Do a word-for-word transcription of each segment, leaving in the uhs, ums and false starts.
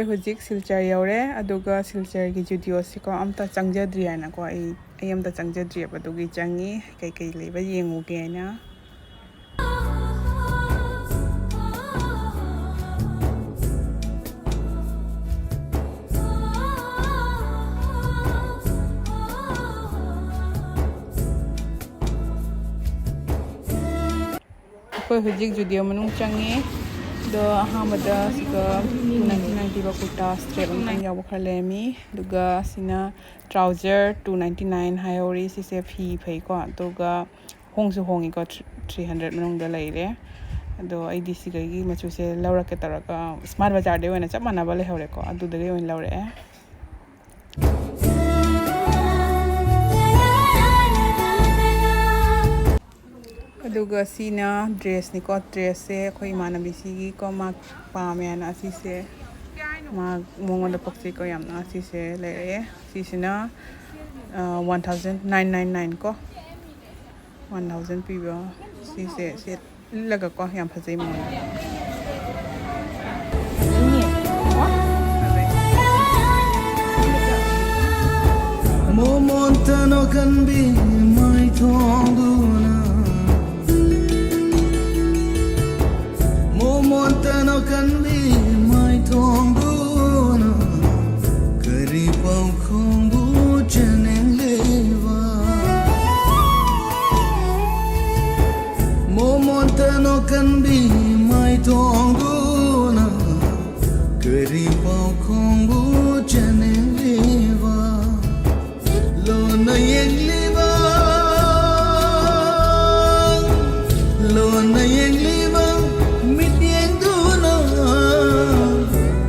ꯑꯩꯈꯣꯏ ꯍꯧꯖꯤꯛ ꯁꯤꯜꯆꯔ ꯌꯧꯔꯦ, ꯑꯗꯨꯒ ꯁꯤꯜꯆꯔꯒꯤ ꯖꯨꯗꯤꯑꯣꯁꯤꯀꯣ ꯑꯝꯇ ꯆꯪꯖꯗ꯭ꯔꯤ ꯍꯥꯏꯅꯀꯣ, ꯑꯩ ꯑꯩ ꯑꯝꯇ ꯆꯪꯖꯗ꯭ꯔꯤꯑꯕ, ꯑꯗꯨꯒꯤ ꯆꯪꯉꯤ ꯀꯩꯀꯩ ꯂꯩꯕ ꯌꯦꯡꯉꯨꯒꯦ ꯍꯥꯏꯅ꯫ ꯑꯩꯈꯣꯏ ꯍꯧꯖꯤꯛ ꯖꯨꯗꯤꯑꯣ ꯃꯅꯨꯡ ꯆꯪꯉꯦ꯫ ꯑꯗꯣ ꯑꯍꯥꯟꯕꯗ ꯁꯤꯒ two ninety nine ꯄꯤꯕ ꯀꯨꯔꯇꯥ ꯁ꯭ꯇ꯭ꯔꯦꯞ ꯑꯃꯇꯪ ꯌꯥꯎꯕ ꯈꯔ ꯂꯩꯔꯝꯃꯤ꯫ ꯑꯗꯨꯒ ꯁꯤꯅ trouser two ninety nine ꯍꯥꯏꯍꯧꯔꯤ꯫ ꯁꯤꯁꯦ ꯐꯤ ꯐꯩꯀꯣ, ꯑꯗꯨꯒ ꯍꯣꯡꯁꯨ ꯍꯣꯡꯉꯤꯀꯣ, three hundred ꯃꯅꯨꯡꯗ ꯂꯩꯔꯦ꯫ ꯑꯗꯣ ꯑꯩꯗꯤ ꯁꯤꯒꯩꯒꯤ ꯃꯆꯨꯁꯦ ꯂꯧꯔꯛꯀꯦ ꯇꯧꯔꯒ ꯁ꯭ꯃꯥꯔꯠ ꯕꯖꯥꯔꯗꯩ ꯑꯣꯏꯅ ꯆꯞ ꯃꯥꯟꯅꯕ ꯂꯩꯍꯧꯔꯦꯀꯣ, ꯑꯗꯨꯗꯒꯤ ꯑꯣꯏꯅ ꯂꯧꯔꯛꯑꯦ꯫ ꯑꯗꯨꯒ ꯁꯤꯅ ꯗ꯭ꯔꯦꯁꯅꯤꯀꯣ꯫ ꯗ꯭ꯔꯦꯁꯁꯦ ꯑꯩꯈꯣꯏ ꯏꯃꯥꯟꯅꯕꯤꯁꯤꯒꯤꯀꯣ, ꯃꯥ ꯄꯥꯝꯃꯦ ꯍꯥꯏꯅ ꯑꯁꯤꯁꯦ ꯃꯥ ꯃꯉꯣꯟꯗ ꯄꯛꯆꯩꯀꯣ ꯌꯥꯝꯅ꯫ ꯑꯁꯤꯁꯦ ꯂꯩꯔꯛꯑꯦ꯫ ꯁꯤꯁꯤꯅ one thousand nine nine nine ꯀꯣ, one thousand ꯄꯤꯕ꯫ ꯁꯤꯁꯦ ꯁꯦꯠꯂꯒꯀꯣ ꯌꯥꯝ ꯐꯖꯩ ꯃꯉꯣꯟꯗ꯫ ꯃꯣꯃꯣꯟꯇꯅꯣ ꯀꯟꯕꯤ ꯃꯥꯏꯊꯣꯡꯗꯨꯅ, ꯃꯣꯃꯣꯟꯇꯅꯣ ꯀꯟꯕꯤ ꯃꯥꯏꯊꯣꯡꯗꯨꯅ, ꯀꯔꯤ ꯄꯥꯎꯈꯣꯡꯕꯨ ꯆꯦꯟꯅꯤꯡꯂꯤꯕ? ꯃꯣꯃꯣꯟꯇꯅꯣ ꯀꯟꯕꯤ ꯃꯥꯏꯊꯣꯡꯗꯨꯅ, ꯀꯔꯤ ꯄꯥꯎꯈꯣꯡꯕꯨ ꯆꯦꯟꯅꯤꯡꯂꯤꯕ? ꯂꯣꯟꯅ ꯌꯦꯡꯂꯤꯕ, ꯂꯣꯟꯅ ꯌꯦꯡꯂꯤꯕ ꯃꯤꯠꯌꯦꯡꯗꯨꯅ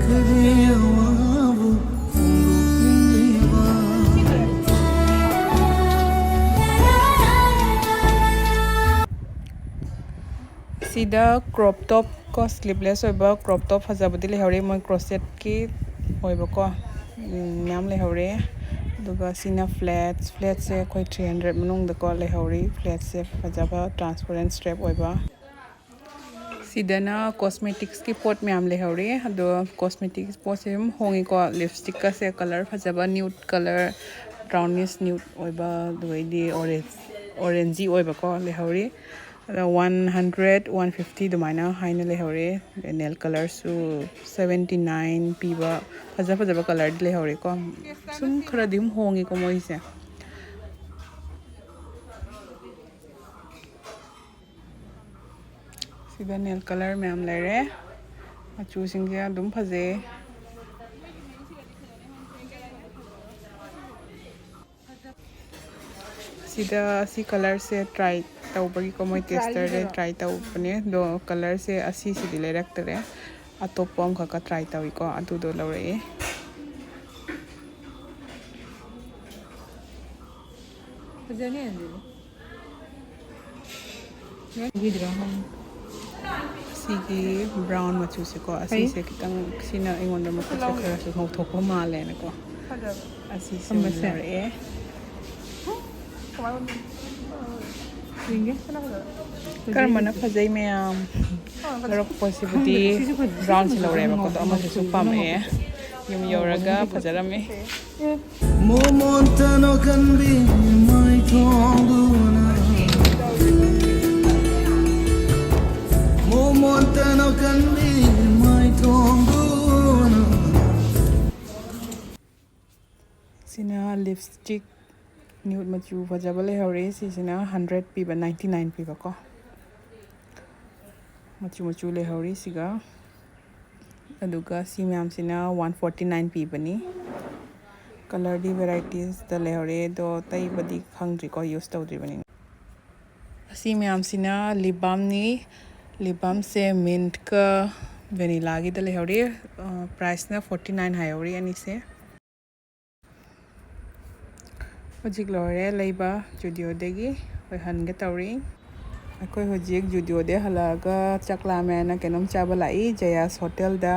ꯀꯔꯤ ꯑꯋꯥꯕ ꯐꯣꯡꯗꯣꯛꯂꯤꯕ? ꯁꯤꯗ crop top ꯀꯣ, sleeveless ꯑꯣꯏꯕ crop top ꯐꯖꯕꯗꯤ ꯂꯩꯍꯧꯔꯤ, ꯃꯣꯏ crocheted ꯀꯤ ꯑꯣꯏꯕꯀꯣ, ꯎꯝ, ꯃꯌꯥꯝ ꯂꯩꯍꯧꯔꯦ꯫ ꯑꯗꯨꯒ ꯁꯤꯅ flats, flats ꯁꯦ ꯑꯩꯈꯣꯏ three hundred ꯃꯅꯨꯡꯗꯀꯣ ꯂꯩꯍꯧꯔꯤ꯫ Flats ꯁꯦ ꯐꯖꯕ transparent stripe ꯑꯣꯏꯕ꯫ ꯁꯤꯗꯅ ꯀꯣꯁꯃꯦꯇꯤꯛꯁꯀꯤ ꯄꯣꯠ ꯃꯌꯥꯝ ꯂꯩꯍꯧꯔꯤ꯫ ꯑꯗꯣ ꯀꯣꯁꯃꯦꯇꯤꯛꯁ ꯄꯣꯠꯁꯦ ꯑꯗꯨꯝ ꯍꯣꯡꯉꯤꯀꯣ꯫ ꯂꯤꯞꯁꯇꯤꯛꯀꯁꯦ ꯀꯂꯔ ꯐꯖꯕ, ꯅ꯭ꯌꯨꯠ ꯀꯂꯔ, ꯕ꯭ꯔꯥꯎꯅꯤꯁ ꯅ꯭ꯌꯨꯠ ꯑꯣꯏꯕ, ꯑꯗꯨꯒꯩꯗꯤ ꯑꯣꯔꯦꯟꯖ, ꯑꯣꯔꯦꯟꯖꯤ ꯑꯣꯏꯕꯀꯣ ꯂꯩꯍꯧꯔꯤ꯫ ꯑꯗ ꯋꯥꯟ ꯍꯟꯗ꯭ꯔꯦꯠ, ꯋꯥꯟ ꯐꯤꯐꯇꯤ ꯑꯗꯨꯃꯥꯏꯅ ꯍꯥꯏꯅ ꯂꯩꯍꯧꯔꯤ꯫ ꯅꯦꯜ ꯀꯂꯔꯁꯨ ꯁꯕꯦꯟꯇꯤ ꯅꯥꯏꯟ ꯄꯤꯕ ꯐꯖ ꯐꯖꯕ ꯀꯂꯔꯗꯤ ꯂꯩꯍꯧꯔꯤꯀꯣ꯫ ꯁꯨꯝ ꯈꯔꯗꯤ ꯑꯗꯨꯝ ꯍꯣꯡꯉꯤꯀꯣ ꯃꯣꯏꯁꯦ꯫ ꯁꯤꯗ ꯅꯦꯜ ꯀꯂꯔ ꯃꯌꯥꯝ ꯂꯩꯔꯦ꯫ ꯃꯆꯨꯁꯤꯡꯁꯦ ꯑꯗꯨꯝ ꯐꯖꯩ꯫ ꯁꯤꯗ ꯁꯤ ꯀꯂꯔꯁꯦ ꯇ꯭ꯔꯥꯏ ꯇꯧꯕꯒꯤꯀꯣ, ꯃꯣꯏ ꯇꯦꯁꯇꯔꯗ ꯇ꯭ꯔꯥꯏ ꯇꯧꯕꯅꯦ꯫ ꯑꯗꯣ ꯀꯂꯔꯁꯦ ꯑꯁꯤꯁꯤꯗꯤ ꯂꯩꯔꯛꯇꯔꯦ꯫ ꯑꯇꯣꯞꯄ ꯑꯃꯈꯛꯀ ꯇ꯭ꯔꯥꯏ ꯇꯧꯏꯀꯣ, ꯑꯗꯨꯗꯣ ꯂꯧꯔꯛꯑꯦ꯫ ꯐꯖꯅꯤ ꯑꯗꯨꯗꯤ꯫ ꯎꯈꯤꯗ꯭ꯔꯣ? ꯁꯤꯒꯤ ꯕ꯭ꯔꯥꯎꯟ ꯃꯆꯨꯁꯦꯀꯣ, ꯑꯁꯤꯁꯦ ꯈꯤꯇꯪ, ꯁꯤꯅ ꯑꯩꯉꯣꯟꯗ ꯃꯈꯨꯠꯁꯦ ꯈꯔꯁꯨ ꯉꯧꯊꯣꯛꯄ ꯃꯥꯜꯂꯦꯅꯀꯣ꯫ ꯐꯖꯕ꯫ ꯑꯁꯤꯁꯦ ꯑꯃ ꯂꯧꯔꯛꯑꯦ꯫ ꯀꯃꯥꯏꯅ ꯎꯅꯤ? ꯌꯦꯡꯒꯦ꯫ ꯀꯅꯥ ꯐꯖꯕ? ꯀꯔꯝꯕꯅ ꯐꯖꯩ ꯃꯌꯥꯝ? ꯂꯧꯔꯛꯄꯁꯤꯕꯨꯗꯤ ꯕ꯭ꯔꯥꯎꯟꯁꯦ ꯂꯧꯔꯛꯑꯦꯕꯀꯣ, ꯑꯗꯣ ꯑꯃꯁꯤꯁꯨ ꯄꯥꯝꯃꯛꯑꯦ꯫ ꯌꯨꯝ ꯌꯧꯔꯒ ꯐꯖꯔꯝꯃꯦ꯫ ꯃꯣꯃꯣꯟꯇꯅꯣ ꯀꯟꯕꯤ ꯃꯥꯏꯊꯣꯡꯗꯨꯅ, ꯃꯣꯃꯣꯟꯇꯅꯣ ꯀꯟꯕꯤ ꯃꯥꯏꯊꯣꯡꯗꯨꯅ꯫ ꯁꯤꯅ ꯂꯤꯞꯁꯇꯤꯛ ꯅ꯭ꯌꯨꯠ ꯃꯆꯨ ꯐꯖꯕ ꯂꯩꯍꯧꯔꯤ꯫ ꯁꯤꯁꯤꯅ ꯍꯟꯗ꯭ꯔꯦꯠ ꯄꯤꯕ, ꯅꯥꯏꯟꯇꯤ ꯅꯥꯏꯟ ꯄꯤꯕꯀꯣ꯫ ꯃꯆꯨ ꯃꯆꯨ ꯂꯩꯍꯧꯔꯤ ꯁꯤꯒ꯫ ꯑꯗꯨꯒ ꯁꯤ ꯃꯌꯥꯝꯁꯤꯅ ꯋꯥꯟ ꯐꯣꯔꯇꯤ ꯅꯥꯏꯟ ꯄꯤꯕꯅꯤ꯫ ꯀꯂꯔꯗꯤ ꯚꯦꯔꯥꯏꯇꯤꯁꯇ ꯂꯩꯍꯧꯔꯦ, ꯑꯗꯣ ꯇꯩꯕꯗꯤ ꯈꯪꯗ꯭ꯔꯤꯀꯣ, ꯌꯨꯁ ꯇꯧꯗ꯭ꯔꯤꯕꯅꯤꯅ꯫ ꯑꯁꯤ ꯃꯌꯥꯝꯁꯤꯅ ꯂꯤꯞ ꯕꯥꯝꯅꯤ꯫ ꯂꯤꯞ ꯕꯥꯝꯁꯦ ꯃꯤꯟꯠꯀ ꯚꯦꯅꯤꯂꯥꯒꯤꯗ ꯂꯩꯍꯧꯔꯤ꯫ ꯑ, ꯄ꯭ꯔꯥꯏꯁꯅ ꯐꯣꯔꯇꯤ ꯅꯥꯏꯟ ꯍꯥꯏꯍꯧꯔꯤ ꯑꯅꯤꯁꯦ꯫ ꯍꯧꯖꯤꯛ ꯂꯣꯏꯔꯦ ꯂꯩꯕ ꯖꯨꯗꯤꯑꯣꯗꯒꯤ꯫ ꯑꯩꯈꯣꯏ ꯍꯟꯒꯦ ꯇꯧꯔꯤ꯫ ꯑꯩꯈꯣꯏ ꯍꯧꯖꯤꯛ ꯖꯨꯗꯤꯑꯣꯗꯒꯤ ꯍꯜꯂꯛꯑꯒ ꯆꯥꯛ ꯂꯥꯝꯃꯦꯅ ꯀꯩꯅꯣꯝ ꯆꯥꯕ ꯂꯥꯛꯏ, ꯖꯌꯥꯁ ꯍꯣꯇꯦꯜꯗ꯫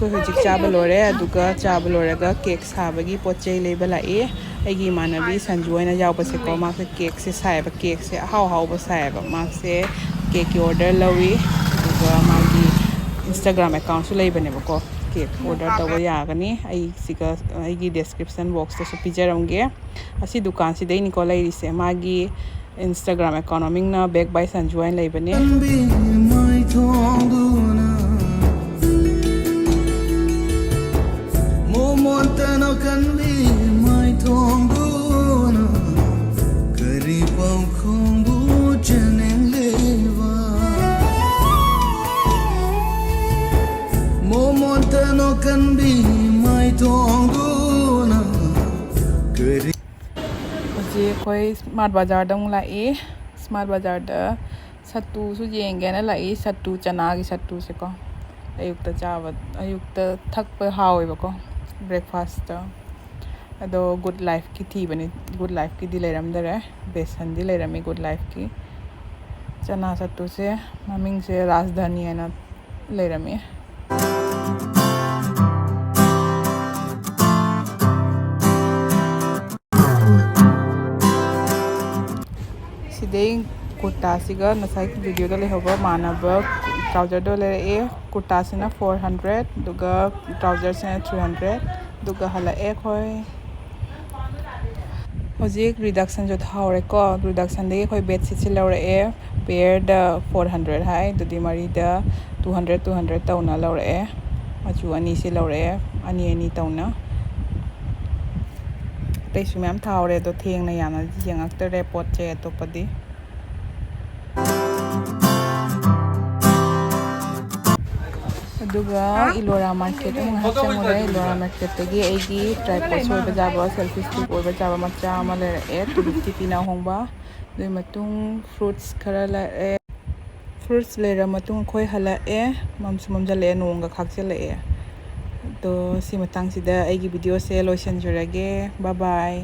ꯑꯩꯈꯣꯏ ꯍꯧꯖꯤꯛ ꯆꯥꯕ ꯂꯣꯏꯔꯦ, ꯑꯗꯨꯒ ꯆꯥꯕ ꯂꯣꯏꯔꯒ ꯀꯦꯛ ꯁꯥꯕꯒꯤ ꯄꯣꯠ ꯆꯩ ꯂꯩꯕ ꯂꯥꯛꯏ꯫ ꯑꯩꯒꯤ ꯏꯃꯥꯟꯅꯕꯤ ꯁꯟꯖꯨ ꯍꯣꯏꯅ ꯌꯥꯎꯕꯁꯦꯀꯣ, ꯃꯥꯁꯦ ꯀꯦꯛꯁꯦ ꯁꯥꯏꯌꯦꯕ, ꯀꯦꯛꯁꯦ ꯑꯍꯥꯎ ꯑꯍꯥꯎꯕ ꯁꯥꯏꯌꯦꯕ꯫ ꯃꯥꯁꯦ ꯀꯦꯛꯀꯤ ꯑꯣꯔꯗꯔ ꯂꯧꯏ, ꯑꯗꯨꯒ ꯃꯥꯒꯤ ꯏꯟꯁꯇꯥꯒ꯭ꯔꯥꯝ ꯑꯦꯀꯥꯎꯟꯁꯨ ꯂꯩꯕꯅꯦꯕꯀꯣ꯫ ꯀꯦꯛ ꯑꯣꯔꯗꯔ ꯇꯧꯕ ꯌꯥꯒꯅꯤ꯫ ꯑꯩꯁꯤꯒ, ꯑꯩꯒꯤ ꯗꯦꯁꯀ꯭ꯔꯤꯞꯁꯟ ꯕꯣꯛꯁꯇꯁꯨ ꯄꯤꯖꯔꯝꯒꯦ꯫ ꯑꯁꯤ ꯗꯨꯀꯥꯟꯁꯤꯗꯩꯅꯤꯀꯣ ꯂꯩꯔꯤꯁꯦ꯫ ꯃꯥꯒꯤ ꯏꯟꯁꯇꯥꯒ꯭ꯔꯥꯝ ꯑꯦꯀꯥꯎꯟ ꯃꯃꯤꯡꯅ ꯕꯦꯛ ꯕꯥꯏ ꯁꯟꯖꯨ ꯍꯥꯏꯅ ꯂꯩꯕꯅꯦ꯫ ꯀꯟꯕꯤ ꯃꯥꯏꯊꯣꯡꯗꯨꯅ ꯃꯣꯃꯣꯟꯇꯅꯣ ꯀꯟꯕꯤ ꯃꯥꯏꯊꯣꯡꯗꯨꯅ ꯀꯔꯤ ꯄꯥꯎꯈꯣꯡꯕꯨ ꯆꯦꯟꯅꯤꯡꯂꯤꯕ? ꯃꯣꯃꯣꯟꯇꯅꯣ ꯀꯟꯕꯤ ꯃꯥꯏꯊꯣꯡꯗꯨꯅ ꯀꯔꯤ ꯍꯧꯖꯤꯛ ꯑꯩꯈꯣꯏ ꯁ꯭ꯃꯥꯔꯠ ꯕꯖꯥꯔꯗ ꯑꯃꯨꯛ ꯂꯥꯛꯏ꯫ ꯁ꯭ꯃꯥꯔꯠ ꯕꯖꯥꯔꯗ ꯁꯠꯇꯨꯁꯨ ꯌꯦꯡꯒꯦꯅ ꯂꯥꯛꯏ꯫ ꯁꯠꯇꯨ, ꯆꯅꯥꯒꯤ ꯁꯠꯇꯨꯁꯦꯀꯣ, ꯑꯌꯨꯛꯇ ꯆꯥꯕ, ꯑꯌꯨꯛꯇ ꯊꯛꯄ ꯍꯥꯎꯋꯦꯕꯀꯣ, ꯕ꯭ꯔꯦꯛꯐꯥꯁꯇ꯫ ꯑꯗꯣ ꯒꯨꯗ ꯂꯥꯏꯐꯀꯤ ꯊꯤꯕꯅꯤ꯫ ꯒꯨꯗ ꯂꯥꯏꯐꯀꯤꯗꯤ ꯂꯩꯔꯝꯗꯔꯦ꯫ ꯕꯦꯁꯟꯗꯤ ꯂꯩꯔꯝꯃꯤ ꯒꯨꯗ ꯂꯥꯏꯐꯀꯤ꯫ ꯆꯅꯥ ꯁꯠꯇꯨꯁꯦ, ꯃꯃꯤꯡꯁꯦ ꯔꯥꯖꯙꯥꯅꯤ ꯍꯥꯏꯅ ꯂꯩꯔꯝꯃꯤ꯫ ꯁꯤꯗꯩ ꯀꯨꯔꯇꯥꯁꯤꯒ ꯉꯁꯥꯏ ꯚꯤꯗꯤꯑꯣꯗ ꯂꯩꯍꯧꯕ ꯃꯥꯟꯅꯕ ꯇ꯭ꯔꯥꯎꯖꯔꯗꯣ ꯂꯩꯔꯛꯑꯦ꯫ ꯀꯨꯔꯇꯥꯁꯤꯅ ꯐꯣꯔ ꯍꯟꯗ꯭ꯔꯦꯠ, ꯑꯗꯨꯒ ꯇ꯭ꯔꯥꯎꯖꯔꯁꯤꯅ ꯊ꯭ꯔꯤ ꯍꯟꯗ꯭ꯔꯦꯠ꯫ ꯑꯗꯨꯒ ꯍꯜꯂꯛꯑꯦ ꯑꯩꯈꯣꯏ꯫ ꯍꯧꯖꯤꯛ ꯔꯤꯗꯛꯁꯟꯁꯨ ꯊꯥꯍꯧꯔꯦꯀꯣ꯫ ꯔꯤꯗꯛꯁꯟꯗꯒꯤ ꯑꯩꯈꯣꯏ ꯕꯦꯗꯁꯤꯠꯁꯦ ꯂꯧꯔꯛꯑꯦ꯫ ꯄꯦꯌꯔꯗ ꯐꯣꯔ ꯍꯟꯗ꯭ꯔꯦꯠ ꯍꯥꯏ, ꯑꯗꯨꯗꯤ ꯃꯔꯤꯗ ꯇꯨ ꯍꯟꯗ꯭ꯔꯦꯠ, ꯇꯨ ꯍꯟꯗ꯭ꯔꯦꯠ ꯇꯧꯅ ꯂꯧꯔꯛꯑꯦ꯫ ꯃꯆꯨ ꯑꯅꯤꯁꯤ ꯂꯧꯔꯛꯑꯦ, ꯑꯅꯤ ꯑꯅꯤ ꯇꯧꯅ꯫ ꯑꯇꯩꯁꯨ ꯃꯌꯥꯝ ꯊꯥꯍꯧꯔꯦ, ꯑꯗꯣ ꯊꯦꯡꯅ ꯌꯥꯝꯅꯗꯤ ꯌꯦꯡꯉꯛꯇꯔꯦ ꯄꯣꯠ ꯆꯩ ꯑꯇꯣꯞꯄꯗꯤ꯫ ꯑꯗꯨꯒ ꯏꯂꯣꯔꯥ ꯃꯥꯔꯀꯦꯠ ꯑꯃꯨꯛ ꯉꯥꯏꯍꯥꯛ ꯆꯪꯉꯨꯔꯦ꯫ ꯏꯂꯣꯔꯥ ꯃꯥꯔꯀꯦꯠꯇꯒꯤ ꯑꯩꯒꯤ ꯇ꯭ꯔꯥꯏꯄꯣꯠꯁ ꯑꯣꯏꯕ ꯌꯥꯕ, ꯁꯦꯜꯐꯤ ꯁ꯭ꯇꯤꯛ ꯑꯣꯏꯕ ꯌꯥꯕ ꯃꯆꯥ ꯑꯃ ꯂꯩꯔꯛꯑꯦ, ꯇꯨ ꯐꯤꯐꯇꯤ ꯄꯤꯅ ꯑꯍꯣꯡꯕ꯫ ꯑꯗꯨꯒꯤ ꯃꯇꯨꯡ ꯐ꯭ꯔꯨꯠꯁ ꯈꯔ ꯂꯩꯔꯛꯑꯦ꯫ ꯐ꯭ꯔꯨꯠꯁ ꯂꯩꯔ ꯃꯇꯨꯡ ꯑꯩꯈꯣꯏ ꯍꯜꯂꯛꯑꯦ꯫ ꯃꯝꯁꯨ ꯃꯝꯁꯤꯜꯂꯛꯑꯦ, ꯅꯣꯡꯒ ꯈꯥꯛꯆꯤꯜꯂꯛꯑꯦ꯫ ꯑꯗꯣ ꯁꯤ ꯃꯇꯥꯡꯁꯤꯗ ꯑꯩꯒꯤ ꯚꯤꯗꯤꯑꯣꯁꯦ ꯂꯣꯏꯁꯤꯟꯖꯔꯒꯦ꯫ ꯕꯥꯏ ꯕꯥꯏ꯫